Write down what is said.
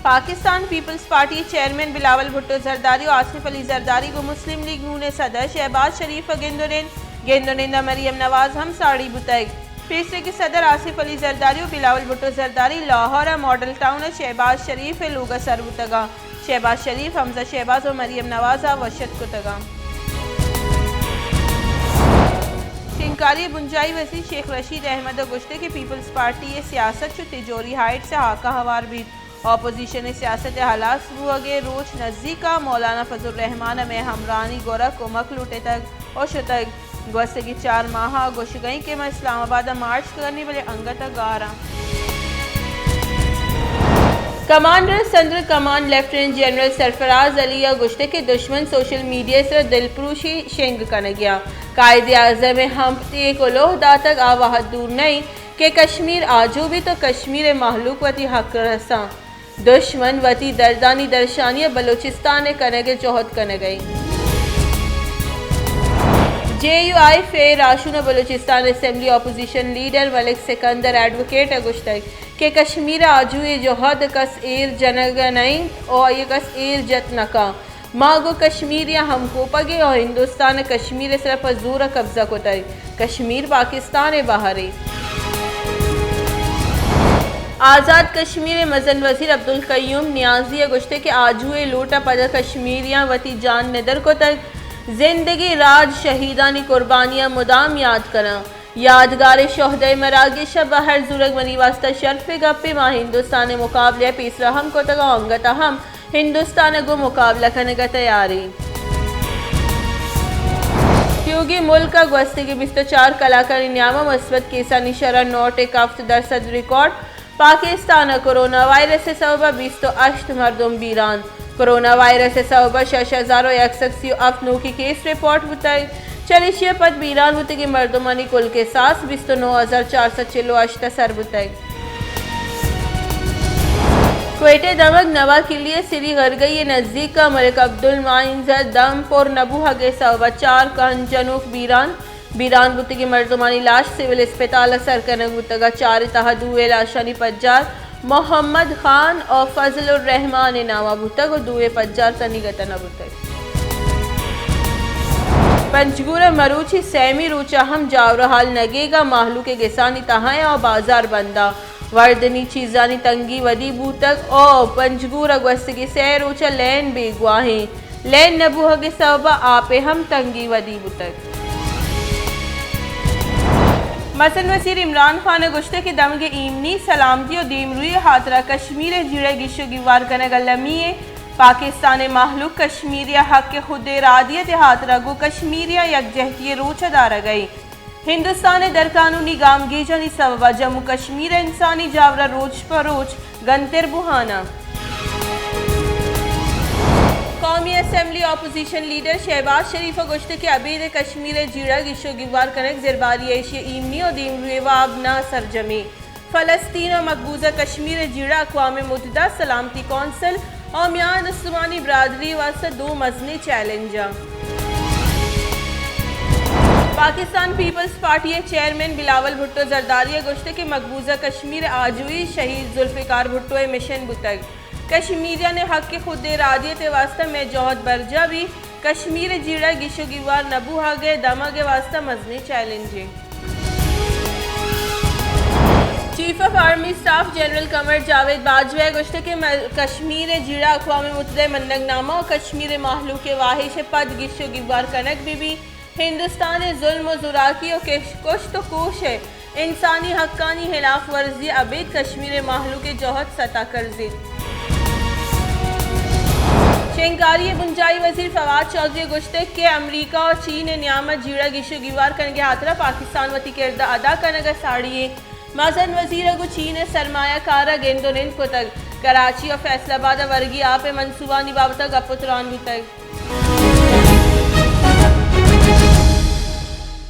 Pakistan Peoples party ءِ چیئرمین بلاول بھٹو زرداری ءُ آصف علی زرداری گوں مسلم لیگ نون ءِ صدر شہباز شریف ءَ گند ءُ نند، گند ءُ نند ءَ مریم نواز ہم ساڑی بوتگ۔ پیسریگیں صدر آصف علی زرداری ءُ بلاول بھٹو زرداری لاہور ءِ ماڈل ٹاؤن ءَ شہباز شریف ءِ لوگ ءَ سر بوتگ اَنت۔ شہباز شریف، حمزہ شہباز ءُ مریم نواز ءَ وش اتک کتگ اَنت۔ شنگکاری ءِ بنجاہی وزیر شیخ رشید احمد ءَ گوشتگ کہ پیپلز پارٹی ءِ سیاست چو تجوری ہائیٹس ءِ ہاک ءَ ہوار بیت۔ اپوزیشن ءِ سیاست ءِ ہلاس بوگ ءِ روچ نزیک ءَ، مولانا فضل الرحمان ءَ مئے ہمراہانی گورا کمک لوٹتگ ءُ شتگ۔ گوستگیں چار ماہ ءَ گوشگ ءَ اِنت کہ ما اسلام آباد ءَ مارچ کنیں، بلے انگت ءَ گار آں۔ Commander central command lieutenant general Sarfraz Ali ءَ گوشتگ کہ دشمن سوشل میڈیا ءِ سرا دلپروشی شنگ کنگ ءَ اَنت۔ قائد اعظم ءَ ہم پتی ءَ کلوہ داتگ، آ وہد دور نہ اِنت کہ کشمیر آجو بیت ءُ کشمیر ءِ مہلوک وتی حق ءَ رساں۔ دشمن وتی دردانی درشانی ءَ بلوچستان ءِ کنگ ءِ جہد کنگ ءَ اِنت۔ جے یو آئی فے راہشون ءُ بلوچستان اسمبلی اپوزیشن لیڈر ملک سکندر ایڈووکیٹ ءَ گوشتگ کہ کشمیر ءِ آجوئی ءِ جہد ءَ کس ایر جنگ ءَ نہ اِنت ءُ آئی ءَ کس ایر جت نہ کنت۔ ما گوں کشمیریاں ہمکوپگ ایں ءُ ہندوستان ءَ کشمیر ءِ سرا پہ زور ءَ قبضہ کتگ۔ کشمیر پاکستان ءِ بہرے۔ آزاد کشمیر ءِ مزن وزیر عبدالقیوم نیازی ءَ گوشتگ کہ آجوئی ءِ لوٹ ءَ پدا کشمیریاں وتی جان ندر کتگ۔ زندگیں راج شہیدانی قربانیاں مدام یات کناں۔ یادگار شہدائے مراگش ءَ بہر زورگ منی واستہ شرپ ءِ گپے۔ ما ہندوستان ءِ مقابلہ ءَ پیسرا ہم کتگ ءُ انگت ءَ ہم ہندوستان ءَ گوں مقابلہ کنگ ءَ تیار ایں۔ تیوگیں ملک ءَ گوستگیں بیست ءُ چار کلاکانی نیام ءَ مثبت کیسانی شرح نو ٹک ہفت درسد ریکارڈ۔ پاکستان ءَ کرونا وائرس ءِ سبب ءَ بیست ءُ ہشت مردم بیران۔ کرونا وائرس ءِ سبب ءَ شش ہزار ءُ یک سد سی ءُ ہفت نوکیں کیس رپورٹ بوتگ۔ چریشی ءَ پد بیران بوتگیں مردمانی کل کساس بیست ءُ نو ہزار چار سد چل ءُ ہشت ءَ سر بوتگ۔ کوئٹہ ءِ دمگ نوا کلی ءِ سری غرگئی ءِ نزیک ءَ ملک عبدالمعین ءِ دمب پر نہ بوہگ ءِ سبب ءَ چار کہن جنوک بیران۔ بیران بوتگیں مردمانی لاش سول اسپتال ءَ سر کنگ بوتگ ءُ چار ءِ تہا دوئیں لاشانی پجار محمد خان ءُ فضل الرحمان ءِ نام ءَ بوتگ ءُ دوئیں پجار کنیگ ءَ نہ بوتگ۔ پنجگور ءَ مروچی سیمی روچ ءَ ہم جاور ءُ ہال نگیگ ءَ مہلوک ءِ گسانی تہا ءَ بازار بند ءَ۔ وردنی چیزانی تنگی ودی بوتگ ءُ پنجگور ءَ گوستگیں سئے روچ ءَ لین بیگواہ ایں۔ لین نہ بوہگ ءِ سبب ءَ آپ ءِ ہم تنگی ودی بوتگ۔ مزن وزیر عمران خان ءَ گوشتگ کہ دمگ ءِ ایمنی، سلامتی ءُ دیمروئی ءِ ہاترا کشمیر ءِ جیڑہ گیش ءُ گیوار کنگ المی ایں۔ پاکستان ءِ مہلوک کشمیری ءِ حق خود ارادیت ءِ ہاترا گوں کشمیریاں یکجہتی ءِ روچ ءَ دارگ ءَ ایں۔ ہندوستان ءِ درقانونی گامگیجانی سبب ءَ جموں کشمیر ءِ انسانی جاور ءَ روچ پہ روچ گنتر بوہان اَنت۔ قومی اسمبلی اپوزیشن لیڈر شہباز شریف ءَ گوشتگ کہ ابید ءَ کشمیر ءِ جیڑہ گیش ءُ گیوار کنگ زرباری ءَ ایشی ءِ ایمنی ءُ دیمروئی ءِ واب نہ سرجمیں۔ فلسطین ءُ مقبوضہ کشمیر ءِ جیڑہ اقوام متحدہ، سلامتی کونسل ءُ میان استمانی برادری ءِ واستہ دو مزنیں چیلنج اَنت۔ پاکستان پیپلز پارٹی ءِ چیئرمین بلاول بھٹو زرداری ءَ گوشتگ کہ مقبوضہ کشمیر ءِ آجوئی شہید ذوالفقار بھٹو ءِ مشن بوتگ۔ کشمیریانی حق خود ارادیت ءِ واستہ مئے جہد برجاہ بیت۔ کشمیر ءِ جیڑہ گیش ءُ گیوار نہ بوہگ ءِ دمگ ءِ واستہ مزنیں چیلنجے۔ Chief of army staff general Qamar Javed Bajwa ءَ گوشتگ کہ م-، کشمیر ءِ جیڑہ اقوام متحدہ ءِ منگ نامہ ءُ کشمیر ءِ مہلوک ءِ واہش ءِ پد گیش ءُ گیوار کنگ بہ بیت۔ ہندوستان ءِ ظلم ءُ زوراکی ءُ کش-، کشت ءُ کوش ءِ انسانی حقانی ہلاف ورزی ءَ ابید کشمیر ءِ مہلوک ءِ جہد ستا کرزیت۔ شنگکاری ءِ بنجاہی وزیر فواد چوہدری ءَ گوشتگ کہ امریکہ ءُ چین ءِ نیام ءَ جیڑہ گیش ءُ گیوار کنگ ءِ ہاترا پاکستان وتی کرد ءَ ادا کنگ ءَ ساڑی ایں۔ مزن وزیر ءَ گوں چین ءِ سرمایہ کار ءَ گند ءُ نند کتگ۔ کراچی ءُ فیصل آباد ءَ ورگی آپ ءِ منصوبہانی بابت ءَ گپ ءُ تران بوتگ۔